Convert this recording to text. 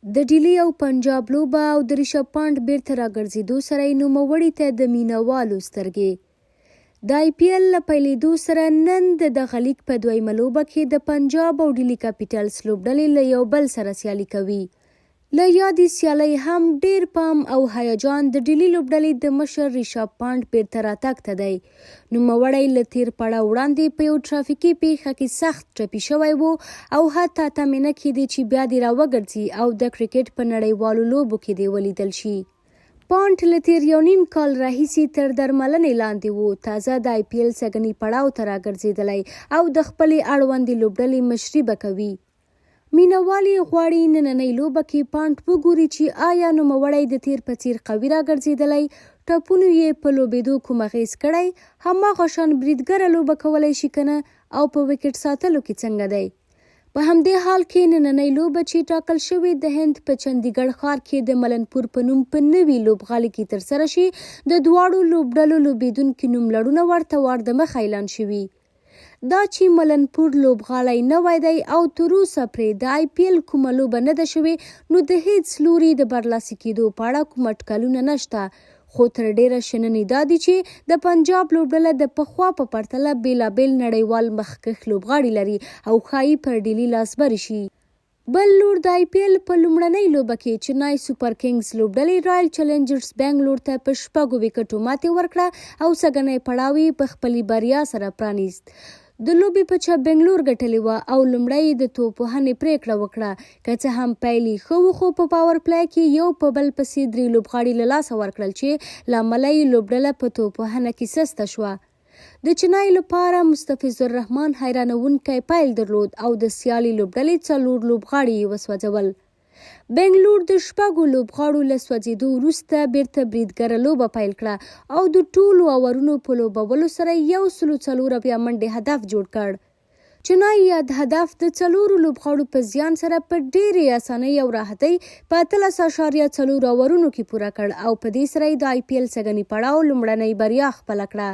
د ډیلي او پنجاب لوبه او د ریشب پانټ بیرته راګرځېدو سره یې نوموړي ته د مینه والو سترګې. د آی پي ایل له پیلېدو سره نن د دغه لیګ په دویمه لوبه کې د پنجاب او ډیلي کپیټلز لوبډلې له یو بل سره سیالي کوي. له یادې سیالۍ هم ډېر پام او هیجان د ډیلي لوبډلې د مشر ریشاب پانټ بېرته راتګ ته دی. نوموړی له تېر پړاو وړاندې په یو ټرافیکي پېښه کې سخت ټپي شوی و او حتی تمې نه کېدې چې بیا دې راوګرځي او د کرکټ په نړیوالو لوبو کې دې ولیدل شي. پانټ له تېر یو نیم کال راهیسې تر درملنې لاندې و، تازه د آی پي ایل سږني پړاو ته راګرځېدلی او د خپلې اړوندې لوبډلې مشري به کوي. مینه وال یې غواړي نننۍ لوبه کې پانټ وګوري چې آیا نوموړی د تېر په څېر قوي راګرځېدلی، ټپونو یې په لوبېدو کوم اغېز کړی، هماغه شان بریدګره لوبه کولی شي که نه او په ویکټ ساتلو کې څنګه دی. په همدې حال کې نننۍ لوبه چې ټاکل شوې د هند په چندیګړ ښار کې د ملنپور په نوم په نوي لوبغالي کې ترسره شي، د دواړو لوبډلو لوبېدونکي نوملړونه ورته وار دمخه اعلان شوي. دا چې ملنپور لوبغالی نوی دی او تر اوسه پرې د آی پي ایل کومه لوبه نه ده شوې، نو د هېڅ لوري د برلاسي کېدو په اړه کوم اټکلونه نه شته، خو تر ډېره شننې دا دي چې د پنجاب لوبډله د پخوا په پرتله بېلابېل نړیوال مخکښ لوبغاړي لري او ښايي پر ډیلي لاسبري شي. بل لور د آی پي ایل په لومړنۍ لوبه کې چنای سوپر کینګز لوبډلې رایل چلنجرز بنګلور ته په شپږو ویکټو ماتې ورکړه او سږنی پړاو یې په خپلې بریا سره پرانیست. د لوبې پچه بنګلور ګټلې وه او لومړی یې د توپ وهنې پرېکړه وکړه. که څه هم پیل یې ښه و خو په پاور پلی کې یو په بل پسې درې لوبغاړي له لاسه ورکړل چې له امله یې لوبډله په توپ وهنه کې سسته شوه. د چنای لپاره مستفیض الرحمن حیرانوونکی پیل درلود او د سیالې لوبډلې څلور لوبغاړي یې وسوځول. بنګلور د شپږو لوبغاړو له سوځېدو وروسته بیرته بریدګره لوبه پیل کړه او د ټولو اورونو په لوبولو سره 174 منډې هدف جوړ کړ. چنای یاد هدف د څلورو لوبغاړو په زیان سره په ډېرې اسانۍ او راحتۍ په 18.4 اورونو کې پوره کړ او په دې سره یې د آی پي ایل سږني پړاو لومړنۍ بریا خپله کړه.